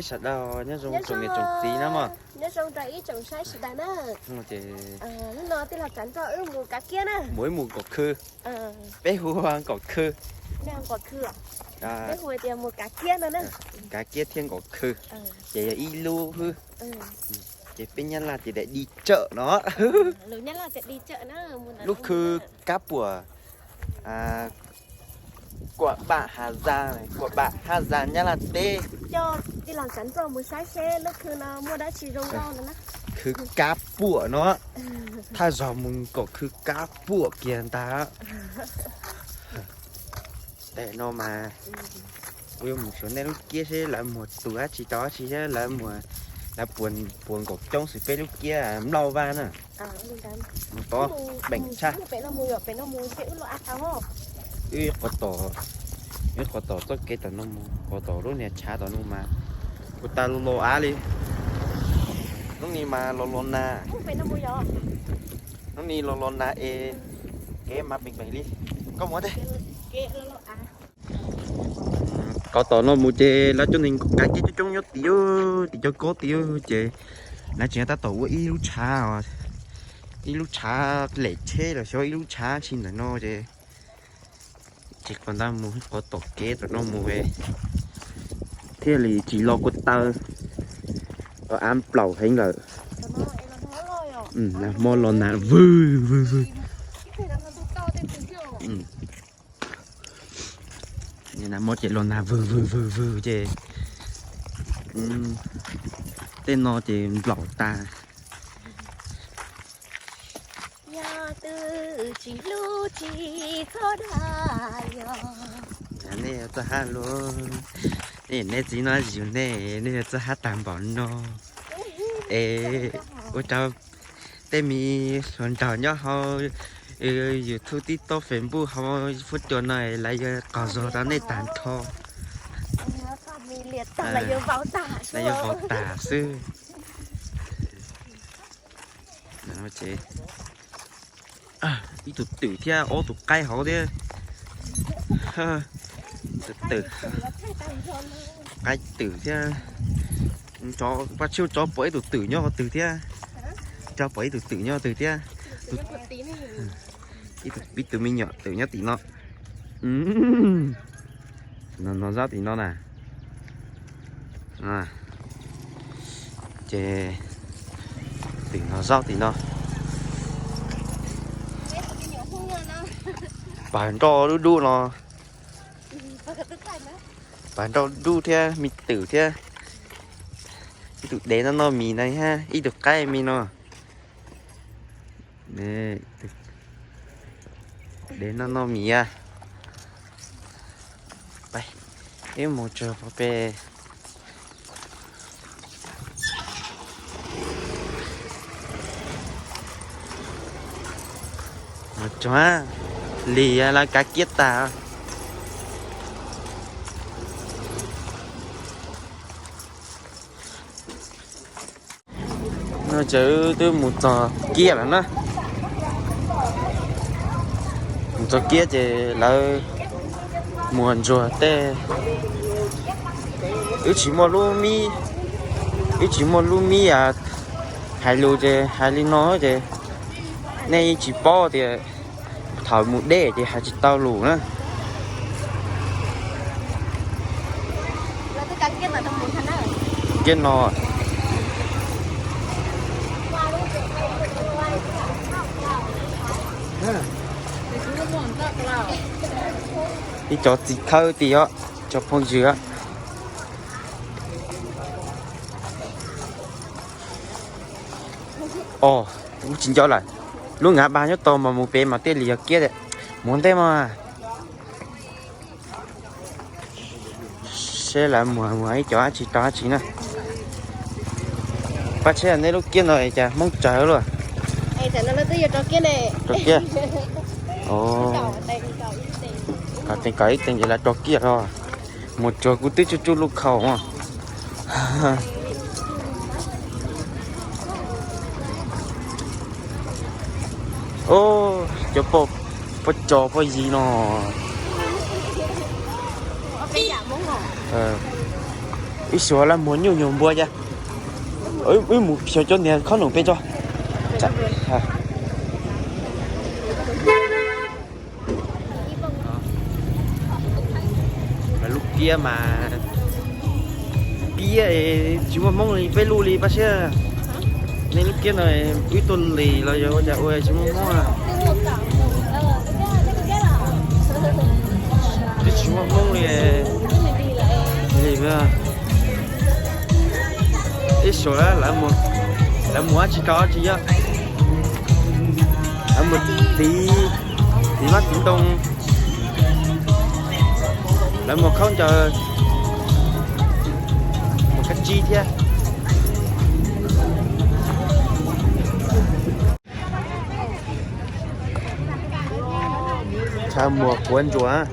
Sawv daws nyob zoo tsoom niam tsoom txiv na mog. Nyob zoo rau ib tsoom saib sawv daws na. Ces hnub no tij laug Tsav Nroj wb mus kav kiab na. Mus ib mus kaum khw. Peb hu kaum khw. Kaum khw. Peb hu tias mus kav kiab no na. Kav kiab thiab kaum khw. Ces yog ib lub hwb. Ces peb Nyab Laj ces daim di tsawm no. Lub khw kab puam. Kuam Pam Has Zas, Kuam Pam Has Zas Nyab Laj teb. Coj tij laug Tsav Nroj mus saib seb lub khw no muaj dab tsi zoo nkauj no na. Khw kab puam no, thaj zog mus kaum khw kab puam kiag ntag. Tam no mas kuv yuav mus xyuas nej lub kiab seb lawv muag tus dab tsi tau dab tsi thiab lawv muag, lawv puas nkaum coob xws peb lub kiab Nplauj Vaj na. Mus tod peem tshaj. Wb qhov tom, wb qhov tom txoj kev tom no mus, qhov tom lub niag tshav tom no mas kuv tas los los av li. Hnub ni mas los los nag. Hnub ni los los nag es kev mas peem peem li. Koj mus tej. Qhov tom no mus ces lawv cov neeg kav kiab coob coob nyob tim, tim cov kob tim ces lawv tseem tab tom ua ib lub tshav, ib lub tshav lem tsheb los xyov ib lub tshav tsi ntawm no ces, ces qhov ntawd mus qhov tom kev tom no mus thiaj li tsis lo kua taw, av nplaum heev lawm. Nag hmo los nag vwg vwg vwg. Nag hmo ces los nag vwg vwg vwg vwg ces tej no ces nplaum tas. Yog twb tsis hlub tsis txhob dag yog. Nej txoj hab luaj, nej txiv no yus nej, nej txoj hab tag npaum no. Es ua rau tej me hluas nraug nyob hauv YouTube, TikTok, Facebook hauv fuab cua no lawv yuav qaug zog rau nej tag nrho. Lawv yuav vau tas xwb. Ib tug twm thiab ob tug qaib hauv thiab. Tus twm, qaib twm thiab. Paj Tsib tso pom ib tug twm nyob qhov twg thiab. Tso pom ib tug twm nyob qhov twg thiab. Ib tug me nyuam twm nyob tim no. No, no zaub tim no na. Ces twm no zaub tim no. Pag nroj dub dub no. Pag nroj dub thiab me twm thiab. Ib tug dev noj noj mis na thiab ib tug qaib me no. Dev noj noj mis. Peb mus tsuag pem. Mus tsuag, lim lawv kav kiab tas. No ces wb twb mus txog kiab lawm na. Mus txog kiab ces lawv muag ntsuag tej. Wb tsis muaj lub mib, wb tsis muaj lub mib hais lus ces hais li no ces nej yeej tsis paub tias thaum mus deb ces hais tsis tau lus na. Kiab no. Ib cov txiv thawj tim os, cov phooj ywg. Os, tsis nco lawm. Lub ngav npag nyob tod mas mus pem mas thiaj li yog kiab tiag. Mus ntej mas. Seb lawv muag muag ib cov dab tsi tau dab tsi na. Paj Tsib, nej lub kiab no es cas Hmoob tsawg luaj? Rau kiab. Kom teem kom ib teem ces lawv rau kiab os. Mus tsuag kuv twb tsuj tsuj lub khau. Cov poj, poj tso poj yi no. Ib suav lawv muag nyuj nyuag npua cas. Wb mus xyuas cov niag khob noom pem tso. Lub kiab mas piab, tsis muaj hmoob li peb lub li Paj Siab. Nej lub kiab no wb tuaj li los yog ua cas ua tsis muaj hmoob. Twb tsis muaj hmoob li. Ib suav lawv mus dab tsi rau tsis yog, lawv mus tiv, tiv mab tiv ntoo, lawv mus khaub ncaws, mus kab tsib thiab. Tshav muag quav ntsuas.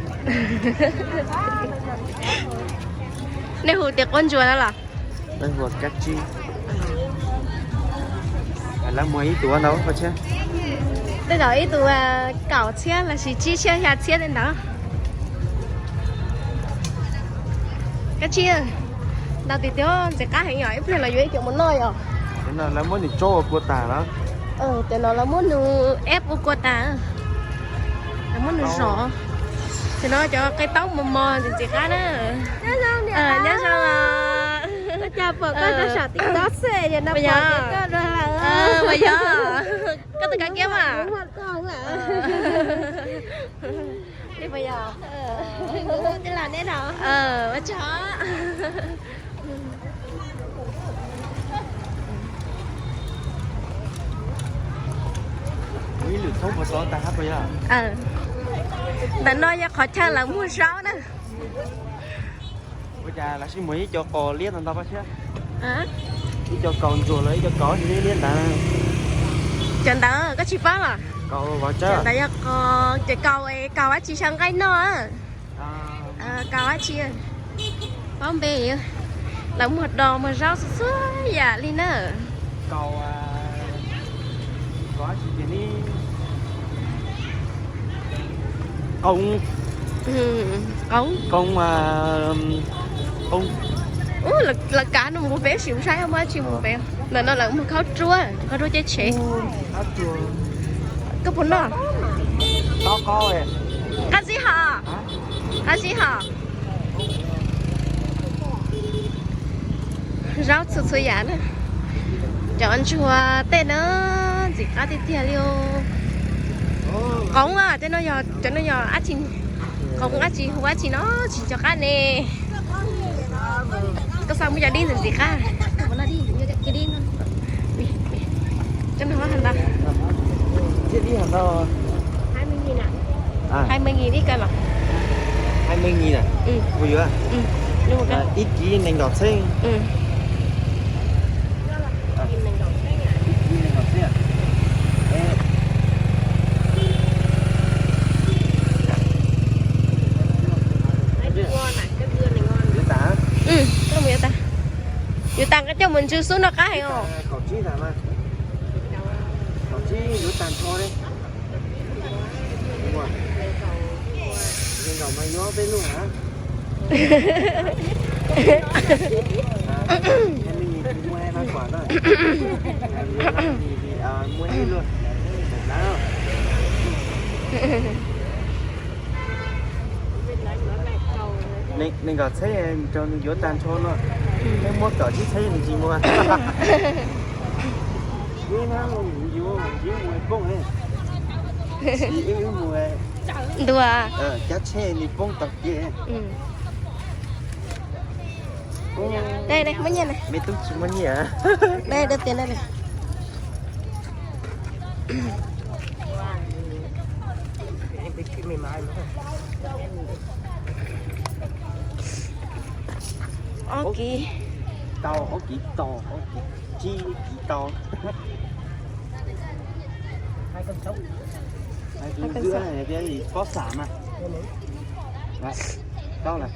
Nej hu tias quav ntsuas no los? Lawv hu kab tsib. Lawv muag ib tug ntau, tej zaum ib tug kaum txhiab los sis tsib txhiab xya txhiab tej ntawd. Kab tsib ntau tiag tiag, ntxim qab heev yom, ib pliag los yuav ib co mus noj yom. Lawv muab nws tsob ua kua tas lawm. Cov no lawv muab nws eb ua kua tas, lawv muab nws zom. Cov no cov qe taub mos mos ntxim qab na. Nyob zoo. Ua cas pom koj rau saum TikTok xwb es no pom koj rau lawm. Mas yog koj tus kab kiab mas. Ua tsaug. Ntawm no yog qhov chaw lawv muag zaub na. Ua cas lawv sib muag ib co qos liab ntau ntau Paj Siab? Ib co kaus ntsuag los ib co kaus liab liab ntawd. Cov ntawd koj tsis paub los? Cov ntawd yog cov kaus, kaus dab tsi sau nqaij noj. Kaus dab tsi, paub npe. Lawv muag dos muag zaub txhua txhua yam li na. Qoob, qoob, qoob. Lawv kav no mus pem, sim saib muaj dab tsi mus pem. Ntawm no lawv muag khaub ruab, khaub ruab ceb tshev. Koj puas noj? Qab zib hos, qab zib hos. Zaub txhua txhua yam na. Cov ntsuag tej na, ntxim qab tiag tiag li. Qoob, tej no yog, cov no yog dab tsi? Qoob dab tsi, hu dab tsi no tsis nco qab ne. Koj xav muab cov dib ntxim qab. Cov no ntau. Hai mươi nghìn à? Ib kib nees nkaum txheeb. Yuav tas, coj mus ntsw xub noj qab heev os. Nees nkaum txheeb rau nws yuav tag nrho no, peb muab kaum tsib txheeb nws tsis muag. Ntua. Cab tsheb nws poob tau kev. Muab nyiaj, me tub tsis muaj nyiaj. Ob kib tau, ob kib tau, ob kib, tsib kib tau. Pob xam mas. Tau lawm.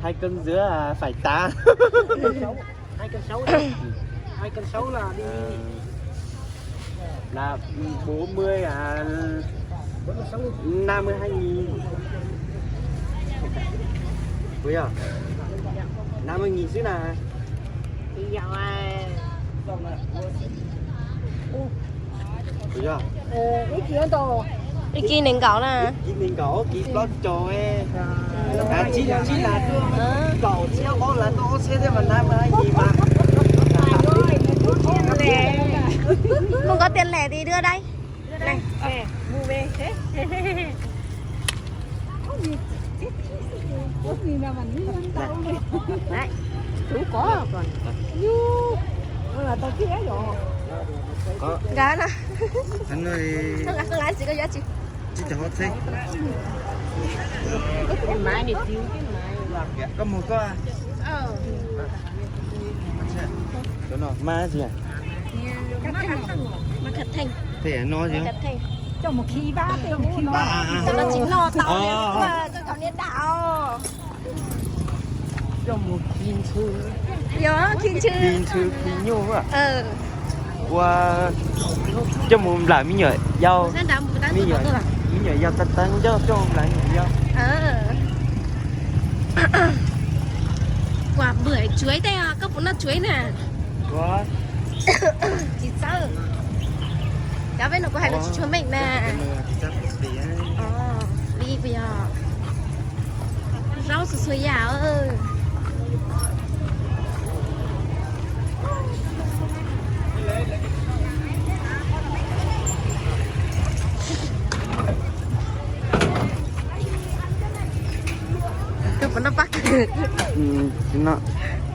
Hai cân dứa phải tám. Là bốn mươi à, năm mươi hai nghìn. Puas yog? Năm mươi nghìn xwb na. Puas yog? Ib kis nees nkaum na. Ib kis nees nkaum, ib kis plaub caug. Tsib, tsib las tuaj, kaum tsib ob las tuaj ob txhiab thiab mas năm mươi nghìn mas. Mus nkaus tias lẻ thì đưa đây. Này. Đấy. Chú có còn. Có. Gán à? Gán là gì có giá trị. Chứ chẳng có thế. Cái máy này thiếu cái máy. Có một có à? Ờ. Chỗ nào? Má gì à? Má Khánh Thành. Thế à, nó chứ? Má Khánh Thành. Cho một khi ba, cho một khi ba. Cho nó chín lò tàu. Ờ. Cho cậu niên đạo. Coj mus khi ntsw. Yo, khi ntsw. Khi ntsw, khi nyuj a. Ua, coj mus nplawm me nyuam yaus. Me nyuam, me nyuam yaus tag tag coj, coj mus nplawm me nyuam yaus. Ua, bưởi chuối đây à, có bốn lọ chuối nè. Ua. Tsis txawj. Cov peb no kuv hais lus tsis tshua meej na. Li puas yog? Zaub txhua txhua yam. Tus puas noj paj kawg? Tsis noj.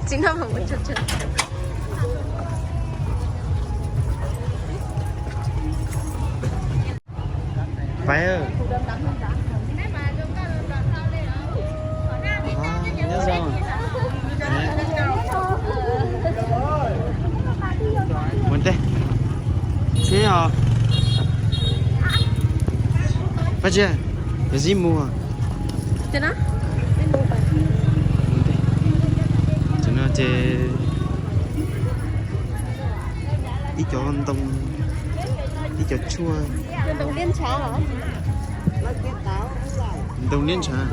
Tsis noj mas mus tshwm tshwm. Pais. Mus ntej. Xib os. Pab Tsiaj, yog Zib mus. Ces no ces ib co ntoo, ib co tshuaj. Ntoo liab ntshav. Ntoo liab ntshav.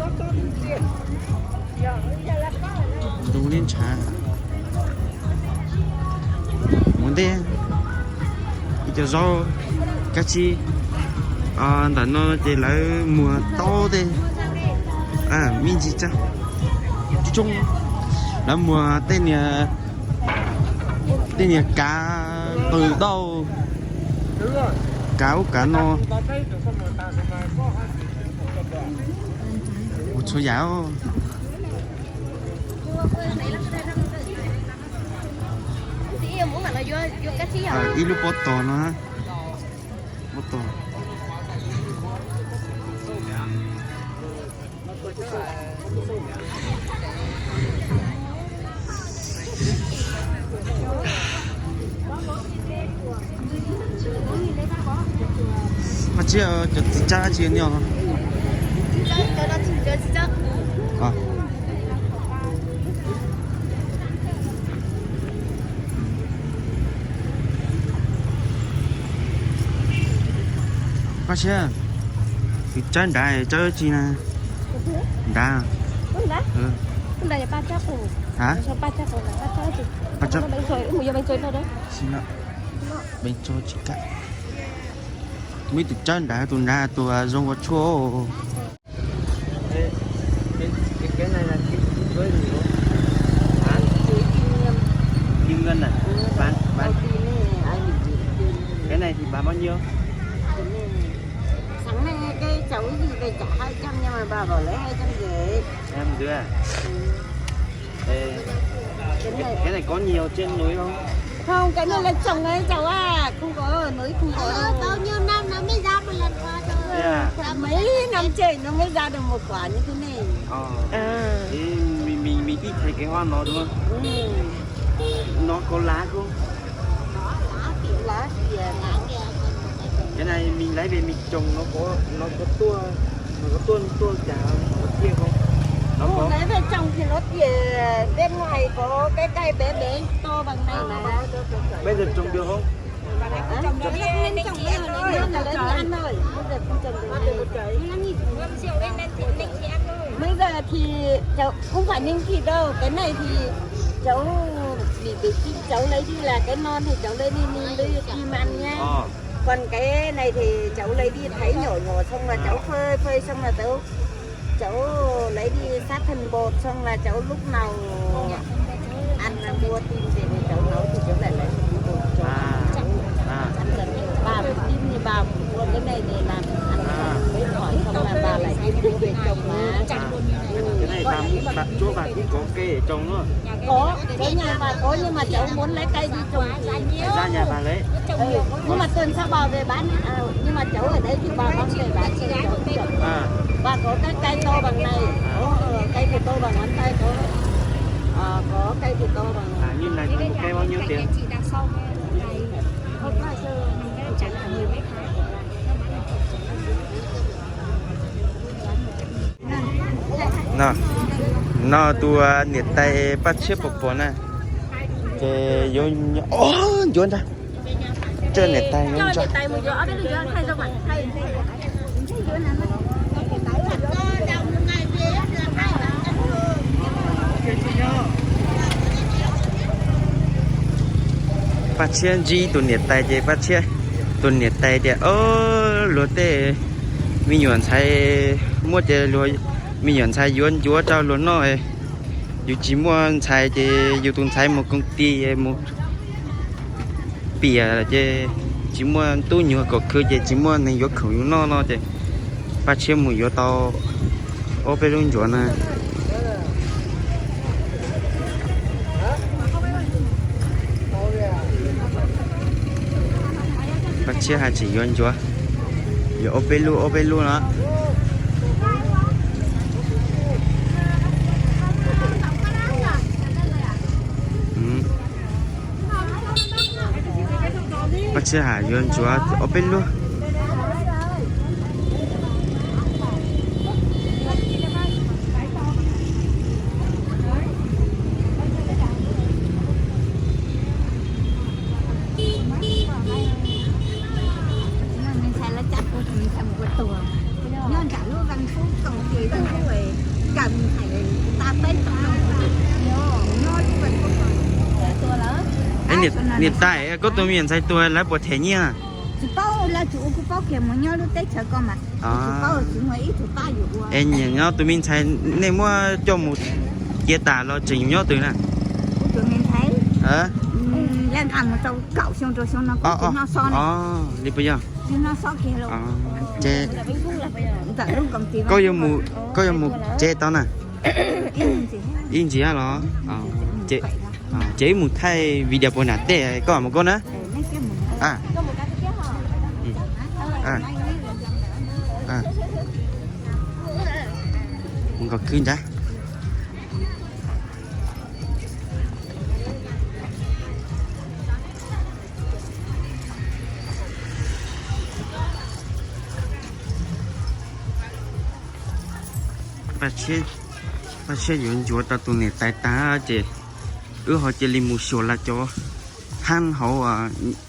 Ntoo liab ntshav. Mus ntej, ib co zaub, kab tsib. Ntawm no ces lawv muag taub tej, me ntsis tsawg, coob coob. Lawv muag tej niag, tej niag kav qws dauj, kav ub kav no, ua txhua yam. Ib lub pob tos no, pob tos. Mas tsis cov txiv tsawb tsis nyob. Pab Siab, txiv tsawb nrad tsawb tsi na? Nrad. Nrad. Muaj ib tug tsawb nrad, tus nrad tus zoo ua tshuaj. Cái này thì bán bao nhiêu? Sáng nay cái cháu gì về trả hai trăm nhưng mà bà bảo lấy hai trăm rưỡi. Hai trăm rưỡi à? Ê, cái, cái này có nhiều trên núi không? Không, cái này là trồng đấy cháu à, không có ở núi, không có đâu. Bao nhiêu năm nó mới ra một lần hoa thôi. Thế à? Mấy năm trời nó mới ra được một quả như thế này. Ờ. Thế mình, mình, mình ít thấy cái hoa nó đúng không? Ừ. Nó có lá không? Lá kìa, lá kìa. Cái này mình lấy về mình trồng nó có, nó có tua, nó có tua, tua chả, nó có kia không? Nó có. Lấy về trồng thì nó chỉ bên ngoài có cái cây bé bé to bằng này mà. Bây giờ trồng được không? Hả? Trồng được, trồng được, trồng được thì ăn thôi. Bây giờ không trồng được thì... Gom rượu lên ăn thì mình chỉ ăn thôi. Bây giờ thì cháu không phải ninh thì đâu, cái này thì cháu bị, bị cháu lấy đi là cái non thì cháu lấy đi, ninh đi, đi mà nhá. Còn cái này thì cháu lấy đi thái nhỏ nhỏ xong là cháu phơi, phơi xong là cháu, cháu lấy đi sát thành bột xong là cháu lúc nào ăn là mua tin về thì cháu nấu thì cháu lại lấy một bột cho. Ăn là bà tin thì bà mua cái này về làm ăn, với khỏi xong là bà lại đi mua về trồng mà. Cái này bà, bà, chỗ bà cũng có cây để trồng luôn. Có, cái nhà bà có nhưng mà cháu muốn lấy cây đi trồng thì ra nhà bà lấy. Ừ, nhưng mà tuần sau bà về bán, à, nhưng mà cháu ở đây thì bà mang về bán cho cháu trồng. Bà có cái cây to bằng này, có, ờ, cây thì to bằng ngón tay, có, ờ, có cây thì to bằng. À, như này một cây bao nhiêu tiền? No, no tus niam tais Paj Tshiab pom pom na, ces yuav, o, yuav ntag. Coj niam tais yuav ntag. Paj Tshiab ntsib tus niam tais ces Paj Tshiab, tus niam tais tias, o, luag tej me nyuam ntxhais muaj ces luag me nyuam ntxhais yuav ncuav rau luag noj. Yus tsis muaj ntxhais ces yus tus ntxhais mus koom ti mus piam ces tsis muaj tub nyuag kom khwv ces tsis muaj neeg yuav khoom yus noj no ces Paj Tshiab mus yuav tau ob peb lub ncuav na. Paj Tshiab hais tseem yuav ncuav, yuav ob peb lub ob peb lub no. Paj Tshiab hais yuav ncuav ob peb lub. Niam tais, koj tus me nyuam ntxhais tuag lawv puas them nyiaj? Tsis paub, lawv tsis ua kuv paub kiag, mus nyob lub teb chaws ko mas tsis paub, tsis muaj ib tug pab yus ua. Es nyiam nyob tus me ntxhais nej muab coj mus cia tas los tseem yus nyob twg na? Kuv tus me ntxhais, lawv nqa mus tau kaum xyoo rau xyoo no kuv tsis noj xob ne. Li puas yog? Tsis noj xob kiag los. Ces koj yuav mus, koj yuav mus tsev tau na? Ib ntsis los? Ces wb mus thaij video puag nram tej koj mus koj na. Mus nkaum khwb ntag. Paj Tshiab yuav ncuav tau tus niam tais tag ces wb ho cia li mus xyuas lawv cov hab hauv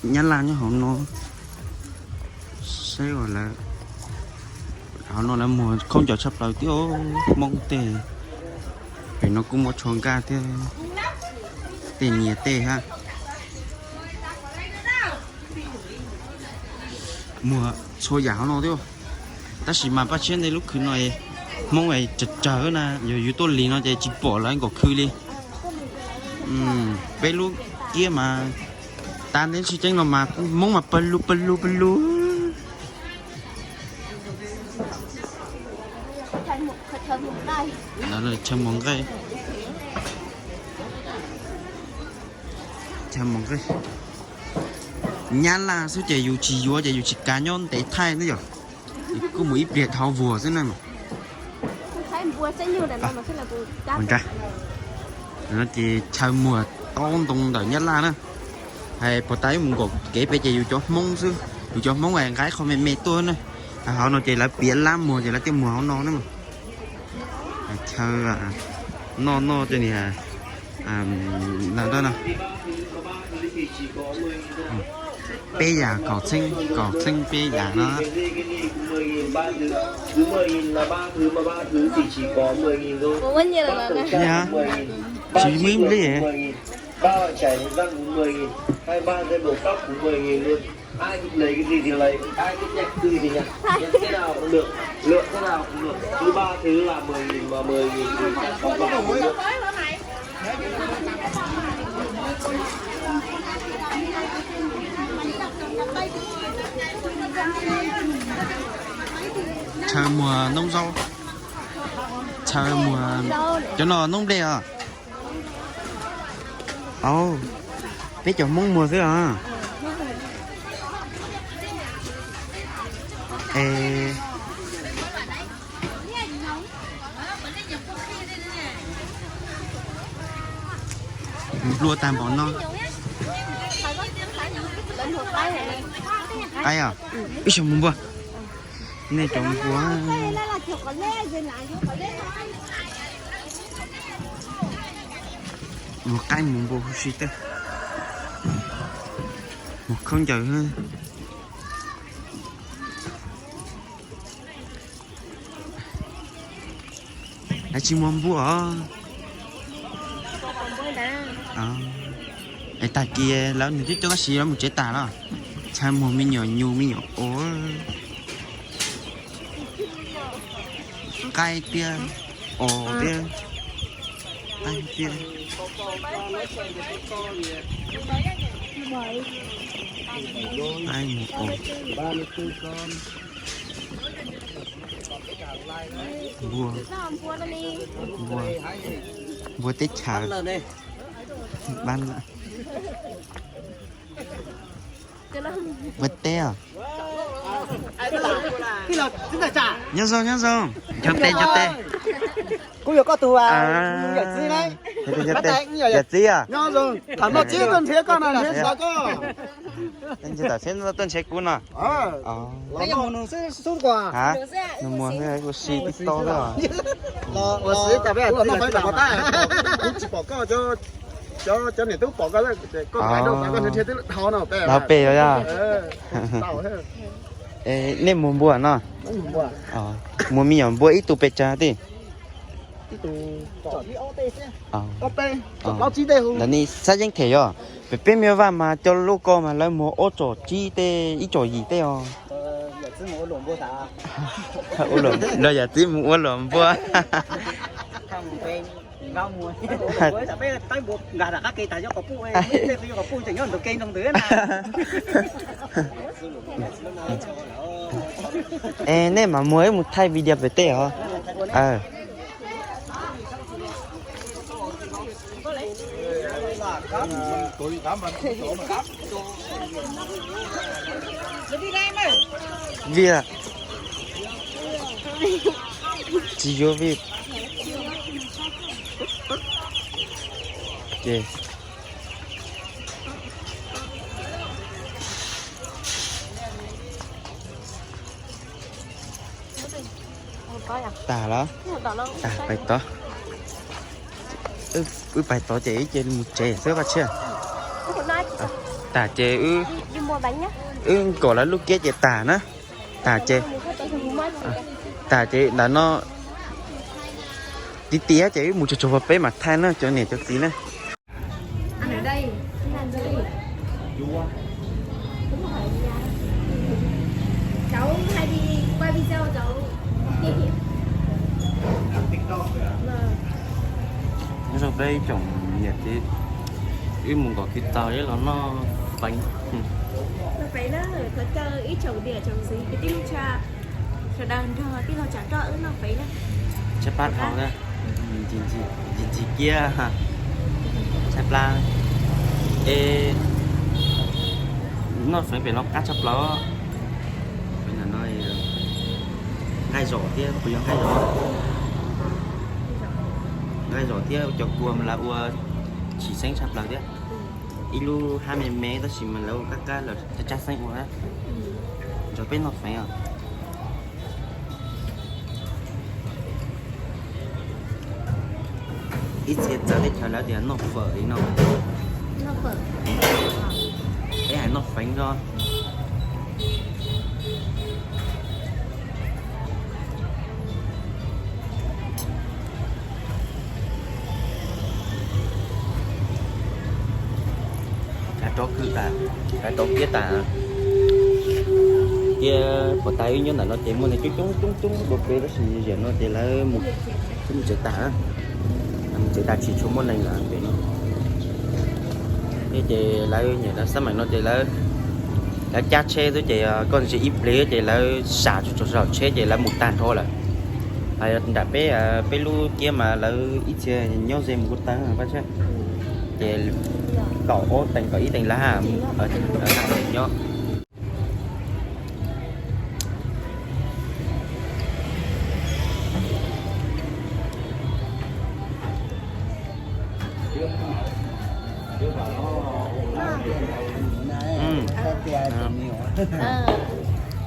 Nyab Laj nyob hauv no. Saib lawv, hauv no lawv muag khaub ncaws tshaj plaws thiab, Hmoob tej. Pem no kuj muaj tsho nkaj thiab, tej nyias tej hab. Muag txhua yam hauv no thiab. Tab sis mas Paj Tshiab ntej lub khw no Hmoob tsawg tsawg na, yog yus tuaj lig no ces tsis pom lawv nkaum khw li. Peb lub kiab mas tas ntev tsis ceeb no mas Hmoob mas pawg lug pawg lug pawg lug. Chaw muag nqaij. Chaw muag nqaij. Nyab Laj xwb ces yus tsis yuav ces yus tsis kav nyob ntev thaij na yom. Kuj mus ib pliag dhau vuag xwb na. Ua ntag. No ces chaw muag taub ntoo ntawm Nyab Laj na. Hais puas tas wb mus nkaum kev pem ces yus cov Hmoob xwb, yus cov Hmoob es nqa qhov me me tuaj na. Hauv no ces lawv piav lab muag ces lawv thiaj muag hauv no na. Chaw noj noj tej niag no. Peb yam kaum txheeb, kaum txheeb peb yam no. Tsis muaj ib nplij. Tshaw muag noob zaub. Tshaw muag, cov no noob nplej os. Au, peb cov Hmoob muag xwb os. Es nplua tag npaum no. Qaib os, wb xyov mus npua. Nej cov npua. Mus qaib mus npua huv si tej. Mus khaub ncaws. Lawv tsis muag npua os. Es tag kis lawv nws twb coj tab sis lawv mus tsev tas los. Tshaw muag me nyuam nyuj me nyuam os. Qaib tiab, os tiab, qaib tiab. Qaib mus os. Npua, npua, npua teb chaws. Npua teb os. Nyob zoo, nyob zoo. Ncho teb, ncho teb. Kuv yog koj tus yawm txiv na. Yawm txiv os. Nyob zoo. Tham no tsis tuaj nrhiav koj no, nrhiav xav koj. Tam sim no tuaj nrhiav kuv no. Nws muag ua si tib tau xwb. Kuv tsis pom koj, cov niam tub pom koj, koj hais rau koj nrhiav nrhiav twb dhau no. Dhau pem os. Nej muag npua no? Muag me nyuam npua ib tug pes tsawg tij? Ntawm nej xab yeeb them yog pem peb me vaj mas cov lub ko mas lawv muag ob tsom tsib tej ib tsom yim tej os. Los yawm txiv mus ua luam npua. Es nej mam muag wb mus thaij video pem tej os. Vij, tsis yuav Vij. Ces tag los? Tag pais tod. Wb pais tod ces wb cia li mus tsev xwb Vaj Tshiab. Tag ces wb, wb nkaum lawv lub kiab ces tag na. Tag ces, tag ces ntawm no ti ti ces wb mus tsuag tsuag pem peb mam thaij na cov niam cov txiv na. Nyob zoo peb ib tsoom niam txiv, wb mus nkaum kwv tau los noj feev. Thov caw ib tsoom niam tsoom txiv kwv tij neej tsa sawv daws nrog tij laug Tsam Roj wb noj feev na. Tshaib plab dhau, ntsim ntsim kiag, tshaib plab. Es noj feev pem no qab tshaj plaws. Nqaij zom thiab, kuv yog nqaij zom, nqaij zom thiab cov kua mas lawv ua tsis xeeb tshaj plaws thiab. Ib lub hab me me tab sis mas lawv ua qab qab los tsab xeeb ua na. Nrog peb noj feev os. Ib txhia txawv teb chaws lawv tias noj fawm li no. Peb hais noj feev no. Kav rov kwj tas, kav rov kiab tas. Tias puas tas wb nyob ntawm no ces muaj neeg coob coob coob coob dua peb tab sis ziam no ces lawv mus tsev tas, mus tsev tas tsis tshua muaj neeg lawm pem no. Thiab ces lawv nyiam lawv xab maim no ces lawv, lawv cab tsheb xwb ces koj ntsia ib pliag ces lawv sam tsuas tsaus tsheb ces lawv mus tag nrho lawm. Nram peb, peb lub kiab mas lawv ib txhia nyob ze mus kuj tau pab tsheb. Ces kaum ob teev kaum ib teev lawv nyob.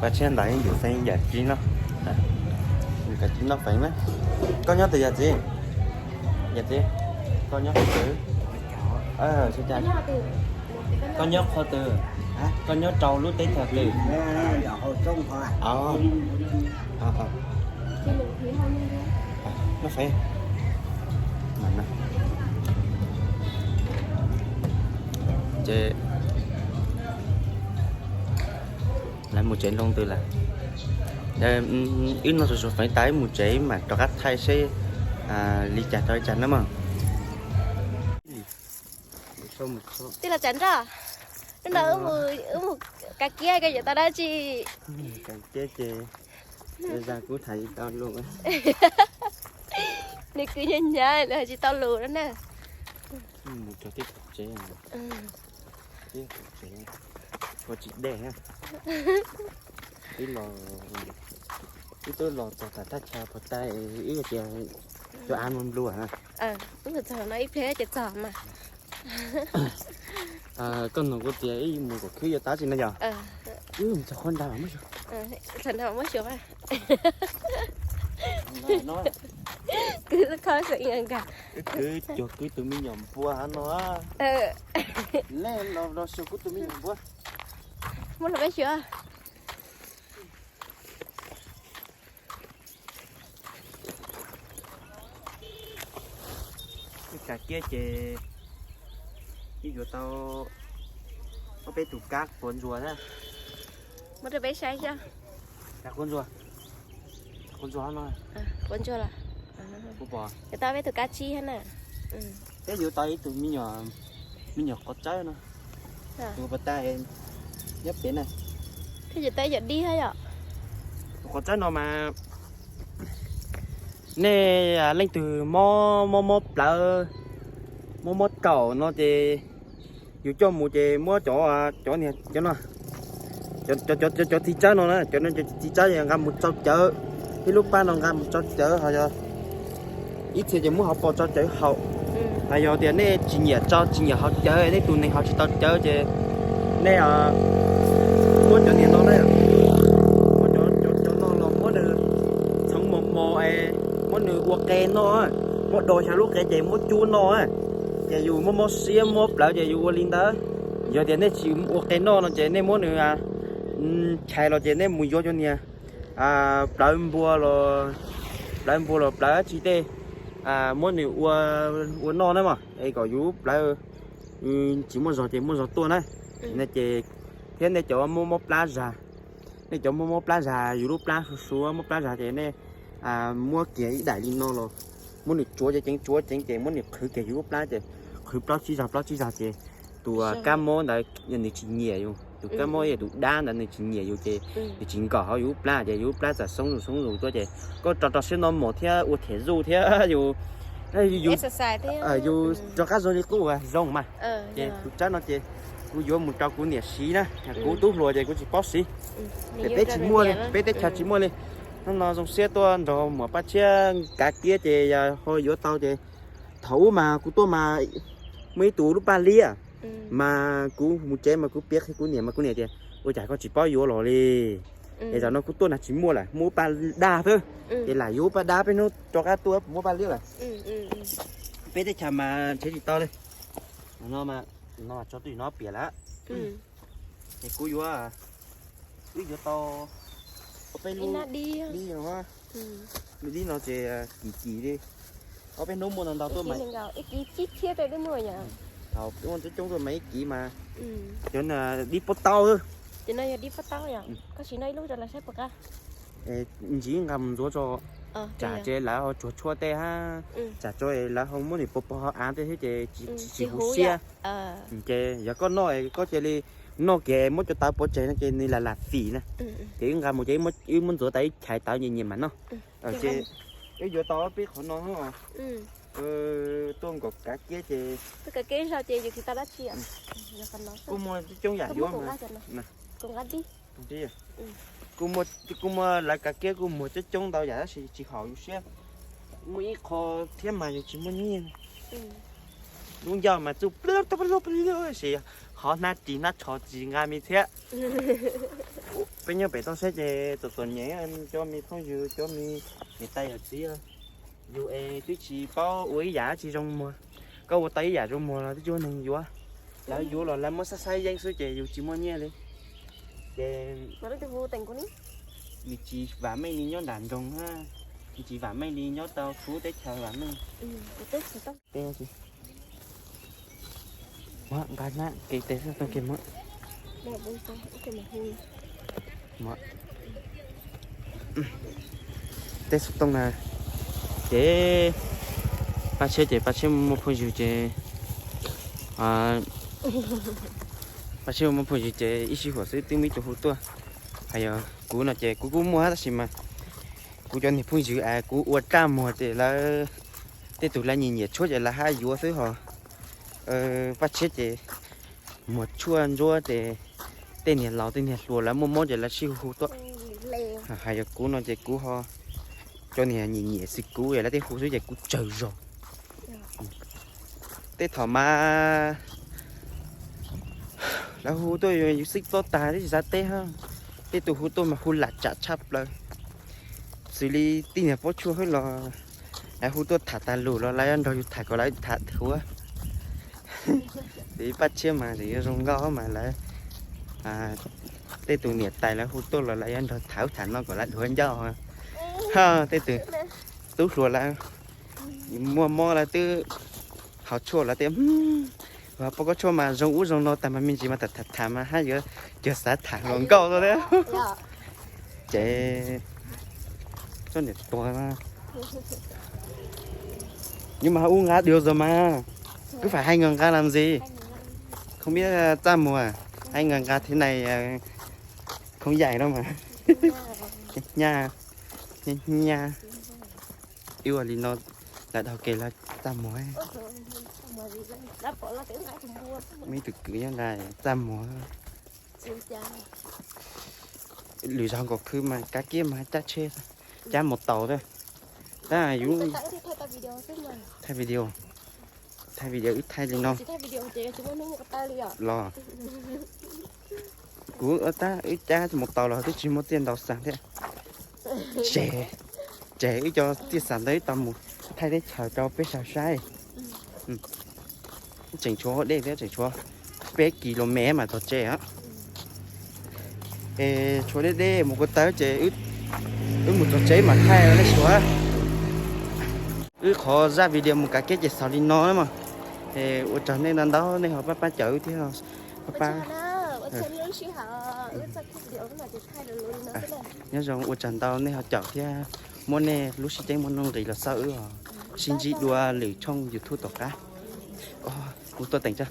Pab tsheb ntawd yuav feem yam tsis noj, kav tsis noj feem na. Koj nyob twg yam txiv? Yam txiv, koj nyob qhov twg? Koj nyob qhov twg? Koj nyob rau lub teb chaws twg? Noj feem. Ces lawv mus tsev loo twg lawm? Wb noj tsuag tsuag feem tas wb mus tsev mam rov qab thaij seb li cas rau li cas na mog. Tij laug Tsav Nroj, hnub no wb mus kav kiab koj yuav tau dab tsi? Kav kiab ces zaj kuv tham tsis tau lus. Nws kwv nyiab nyiab nws hais tsis tau lus no na. Mus rau tib tsev, tib tsev ua tsis dej. Ib los, ib twb los txog tom thaj chaw puag ta, ib tias cov av nplua nplua na. Wb mus txog no ib pliag ces txog mas. Koj nug kuv tias ib mus kom khwb yuav tab tsi no yog? Wb mus txog qhov nrad mas muab xyuas. Kwv, kwv cuag kwv tus me nyuam npua no. Nej los xyuas kuv tus me nyuam npua. Muab los peb xyuas. Ib kav kiab ces ib yuav tau ob peb tus kab quav ntsuas thiab. Muab rau peb saib xyuas. Kab quav ntsuas, quav ntsuas no. Quav ntsuas los? Yuav tau peb tus kab tsib thiab na. Peb yuav tau ib tug me nyuam, me nyuam quav tsawb no. Tus puas tas nyob pem na. Thiab ces tau ib yam dib thiab yom. Tus quav tsawb no mas nej leej twg mob mob mob plawv, mob mob kaum no ces yus coj mus ces muab cov, cov niag cov no, cov txiv tsawb no na, cov txiv tsawb nqa mus tsau cawv, ib lub pab no nqa mus tsau cawv ho yog ib txhia ces muab hauv paus tsau cawv haus. Hos yog tias nej tsis nyiam tsau tsis nyiam haus cawv, nej tus neeg haus tsis tau cawv ces nej muab cov niag no na, muab cov, cov no los muab nws txhoov mos mos es muab nws ua qe noj, muab do xya lub qe ces muab cub noj, ces yus mob mob siab mob plawv ces yus ua li ntawd. Yog tias nej tsis ua qe noj no ces nej muab nws chais los ces nej mus yuav cov niag plawv npua los, plawv npua los plawv dab tsi tej, muab nws ua, ua noj na mog, es kom yus plawv tsis muaj zog ces muaj zog tuaj na. Ces thiab nej cov mob mob plab zag, nej cov mob mob plab zag, yus lub plab suav suav mob plab zag ces nej muab kiag ib daim li no los muab nws tsuav ceev ceev tsuav ceev ces muab nws qhwv kiag yus lub plab ces qhwv plaub tsib zag plaub tsib zag ces tus kab mob ntawd nws tsis nyiam yus, tus kab mob yog tus dab ntawd nws tsis nyiam yus ces nws tsis nkaum hauv yus lub plab ces yus lub plab txawm xoob zus xoob zus tuaj ces koj rau rau siab noj mov thiab ua thiam zuj thiab yus, yus rov qab zoo li qub uas zoo mas. Ces tus tsawb no ces kuv yuav mus rau kuv niam siv na, kuv tub hluas ces kuv tsis paub siv. Peb tsis muaj li, peb teb chaws tsis muaj li. Hnub no zoo siab tuaj nrog muam Paj Tshiab kav kiab ces yog ho yuav tau ces thaum ub mas kuv tuaj mas muaj ib tug lub paj liab mas kuv mus tsev mas kuv piav qhia kuv niam mas kuv niam tias ua cas koj tsis paub yuav los li. Es zaum no kuv tuaj na tsis muaj lawm, muaj lub paj dab xwb. Ces lam yuav lub paj dab peb hnub rov qab tuaj muaj paj liab lawm. Peb teb chaws mas nrhiav tsis tau li. No, no tso twj ywm no piam lawm. Es kuv yuav, wb yuav tau ob peb lub dib no, lub dib no ces kim kim li. Ob peb hnub muaj ntau ntau tuaj mas, thaum muaj coob coob tuaj mas ib kiv mas, cov dib pob taub. Ntsib nqa mus ntxuav tso, tsam ces lawv ho tsuag tshuaj tej hab, tsam tso lawv ho muab niam pog pog ho av tej thiab ces tsis huv siab. Ces yog koj noj koj cia li noj kiag muab cov tawv pov tseg no ces nws lam lam fim na. Ces wb nqa mus ces wb muab ntxuav tas ib chais tawv nyias nyias mam noj. Ces wb yuav tau ob peb qhov no, tuaj nkaum kav kiab ces kuj muaj coob coob yam yuav. Kuj muaj lawv kav kiab kuj muag coob coob ntau yam tab sis tsis haum yus siab. Muaj ib qho thiab mas yus tsis muaj nyiaj. Lub ncauj mas txuj plig plig plig, qhov hnab ris hnab tsho tsis nqa me thiab. Peb nyob pem toj siab ces txom txom nyem, cov me phooj ywg cov me niam tais yawm txiv, yus es twb tsis paub ua ib yam dab tsi zoo muag. Koj ua tau ib yam zoo muag los twb tsis muaj neeg yuav. Lawv yuav los lawv muab xab xab yeeb xwb ces yus tsis muaj nyiaj li. Ces nws tsis vam meej li nyob nram nroog na, nws tsis vam meej li nyob tau txhua teb chaws vam meej. Nqa hnab ke tes xwb tau ke muab. Tej xov tooj na, ces Paj Tshiab ces Paj Tshiab muaj phooj ywg ces, Paj Tshiab muaj phooj ywg ces ib sij huam xwb twb muaj ib tug hu tuaj. Hais yog kuv no ces kuv kuj muaj tab sis mas kuv cov niag phooj ywg es kuv ua raj muag ces lawv tej tus lawv nyiam nyiam tshuaj ces lawv hab yuav xwb ho. Paj Tshiab ces muag tshuaj ntsuab ces tej niag laus tej niag hluas lawv muaj mob ces lawv sib hu hu tuaj. Hais yog kuv no ces kuv ho cov niag nyiam nyiam xwm kuv es lawv tej hu xwb ces kuv tsawg zog. Tej thaum mas lawv hu tuaj yus xeeb txob tag twb tsis xav teb hab. Tej tus hu tuaj mas hu lam tsam tshaj plaws. Xws li tej niag pob tshuaj hwb los lawv hu tuaj tham tag lus los lawv yuav nrog yus tham kom lawv tham thuav. Ces Paj Tshiab mas tseem yuav zoo nkauj mas lawv, tej tus niam tais lawv hu tuaj los lawv yuav nrog tham ub tham no kom lawv dhuav ncauj. Tej tus tub hluas lawv muaj mob lawv twb haus tshuaj lawv tias, poj koj tshuaj mas zoo ub zoo no tag mas me ntsis mas tham tham mas hab yuav cog xav tham hluas nkauj thiab. Ces txoj niam tuag, nhưng mà ub nqa điều rồi mà, cứ phải hay ngần nga làm gì, không biết Txaj Muag hay ngần nga thế này không dạy đâu mà. Nha, nha, nha. Ib ua li no lawv dhau kev lawv Txaj Muag. Muaj ib tug kwv nyob nrad Txaj Muag. Lwm zaug nkaus khwv mas kav kiab mas cab tsheb, cab mus taus thiab. Tab yus thaij video, thaij video wb thaij li no los kuv tab wb cab mus taus los twb tsis muaj txiaj ntaus xas thiab. Ces, ces wb cov txiaj xas ntawd wb tau mus thaij teb chaws rau peb sawv saib. Tseem tshuav dej thiab, tseem tshuav peb kis lus mev mas txog tsev. Es tshuav deb deb mus ko taw ces wb mus txog tsev mam thaij nej saib. Wb qhov zaj video mus kav kiab ces xaus li no mas. Ua tsaug nej ntau ntau nej ho pab pab cawm wb thiab, pab pab. Nyob zoo, ua tsaug ntau nej ho cawm thiab, muab nej lub sib ceeb muaj nuj nqis los xauj wb os. Sib ntsib dua lwm tshooj YouTube tom qab. Kuv tuaj teem tso.